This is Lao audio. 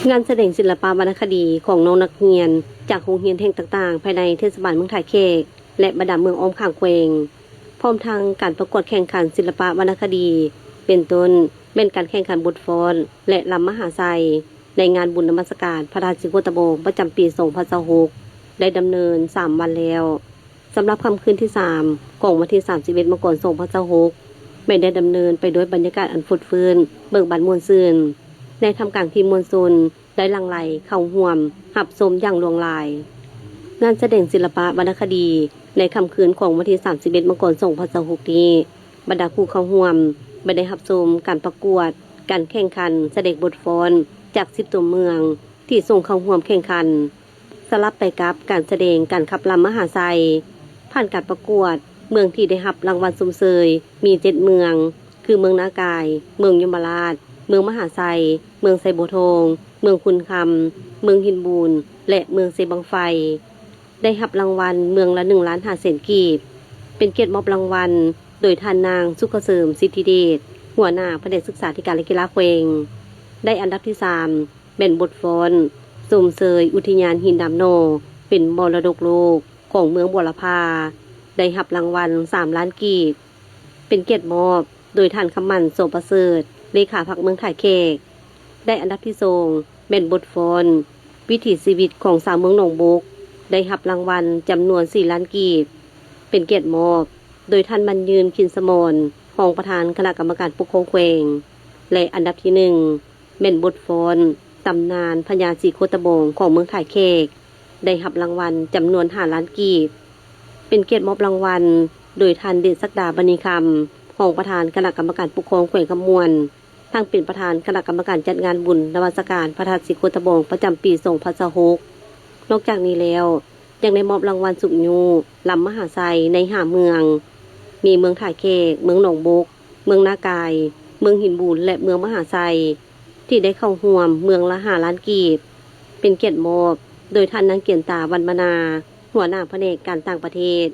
ງານສະແດງສິລະປະວັນນະຄະດີຂອງນ້ອງນັກຮຽນຈາກໂຮງຮຽນແຫ່ງຕ່າງໆ ພາຍໃນເທດສະບານເມືອງທ່າແຂກ ແລະ ບັນດາເມືອງອ້ອມຂ້າງແຂວງ, ພ້ອມທັງການປະກວດແຂ່ງຂັນສິລະປະວັນນະຄະດີ ເປັນຕົ້ນແມ່ນການແຂ່ງຂັນບົດຟ້ອນ ແລະ ລຳມະຫາໄຊ ໃນງານບຸນນະມັດສະການພະທາດສີໂຄດຕະບອງປະຈຳປີສອງພັນຊາວຫົກ ໄດ້ດຳເນີນສາມວັນແລ້ວ. ສຳລັບຄ່ຳຄືນທີສາມຂອງວັນທີສາມສິບເອັດ ມັງກອນ ສອງພັນຊາວຫົກ ແມ່ນໄດ້ດຳເນີນໄປດ້ວຍບັນຍາກາດອັນຟົດຟື້ນ, ເບີກບານມ່ວນຊື່ນ ໃນທ່າມກາງທີ່ມວນຊົນໄດ້ຫຼັ່ງໄຫຼເຂົ້າຮ່ວມຮັບຊົມຢ່າງຫຼວງຫຼາຍ. ງານສະແດງສິລະປະວັນນະຄະດີໃນຄ່ຳຄືນຂອງວັນທີສາມສິບເອັດ ມັງກອນ ສອງພັນຊາວຫົກນີ້, ບັນດາຜູ້ເຂົ້າຮ່ວມແມ່ນໄດ້ຮັບຊົມການປະກວດ, ການແຂ່ງຂັນສະແດງບົດຟ້ອນຈາກສິບຕົວເມືອງທີ່ສົ່ງເຂົ້າຮ່ວມແຂ່ງຂັນ. ສະຫຼັບໄປກັບການສະແດງການຂັບລຳມະຫາໄຊ. ຜ່ານການປະກວດ, ເມືອງທີ່ໄດ້ຮັບລາງວັນຊົມເຊີຍມີເຈັດເມືອງ ຄື ເມືອງນາກາຍ, ເມືອງຍົມມະລາດ, ເມືອງມະຫາໄຊ, ເມືອງໄຊບົວທອງ, ເມືອງຄຸນຄຳ, ເມືອງຫີນບູນ ແລະ ເມືອງເຊບັ້ງໄຟ. ໄດ້ຮັບລາງວັນເມືອງລະໜຶ່ງລ້ານຫ້າແສນກີບ. ເປັນກຽດມອບລາງວັນໂດຍທ່ານນາງ ສຸກຂະເສີມ ສິດທິເດດ ຫົວໜ້າພະແນກສຶກສາທິການ ແລະ ກິລາແຂວງ. ໄດ້ອັນດັບທີສາມ ແມ່ນບົດຟ້ອນຊົມເຊີຍອຸທິຍານຫີນດຳໜໍ່ ເປັນມໍລະດົກໂລກຂອງເມືອງບົວລະພາ, ໄດ້ຮັບລາງວັນສາມລ້ານກີບ. ເປັນກຽດມອບໂດຍທ່ານ ຄຳໝັ້ນ ໂສປະເສີດ ເລຂາພັກເມືອງທ່າແຂກ. ໄດ້ອັນດັບທີສອງ ແມ່ນບົດຟ້ອນວິຖີຊີວິດຂອງຊາວເມືອງໜອງບົກ, ໄດ້ຮັບລາງວັນຈຳນວນສີ່ລ້ານກີບ. ເປັນກຽດມອບໂດຍທ່ານ ໝັ້ນຍືນ ຄິນສະໝອນ ຮອງປະທານຄະນະກຳມະການປົກຄອງແຂວງ ແລະ ອັນດັບທີໜຶ່ງ ແມ່ນບົດຟ້ອນຕຳນານພະຍາສີໂຄດຕະບອງຂອງເມືອງທ່າແຂກ, ໄດ້ຮັບລາງວັນຈຳນວນຫ້າລ້ານກີບ. ເປັນກຽດມອບລາງວັນໂດຍທ່ານ ເດດສັກດາ ມະນີຄຳ ຮອງປະທານຄະນະກຳມະການປົກຄອງແຂວງຄຳມ່ວນ, ທັງເປັນປະທານຄະນະກຳມະການຈັດງານບຸນນະມັດສະການພະທາດສີໂຄດຕະບອງປະຈຳປີສອງພັນຊາວຫົກ. ນອກຈາກນີ້ແລ້ວ ຍັງໄດ້ມອບລາງວັນຊຸກຍູ້ລຳມະຫາໄຊໃນຫ້າເມືອງ, ມີເມືອງທ່າແຂກ, ເມືອງໜອງບົກ, ເມືອງນາກາຍ, ເມືອງຫີນບູນ ແລະ ເມືອງມະຫາໄຊ ທີ່ໄດ້ເຂົ້າຮ່ວມເມືອງລະຫ້າລ້ານກີບ. ເປັນກຽດມອບໂດຍທ່ານ ນາງ ກຽນຕາ ວັນມະນາ ຫົວໜ້າພະແນກການຕ່າງປະເທດ.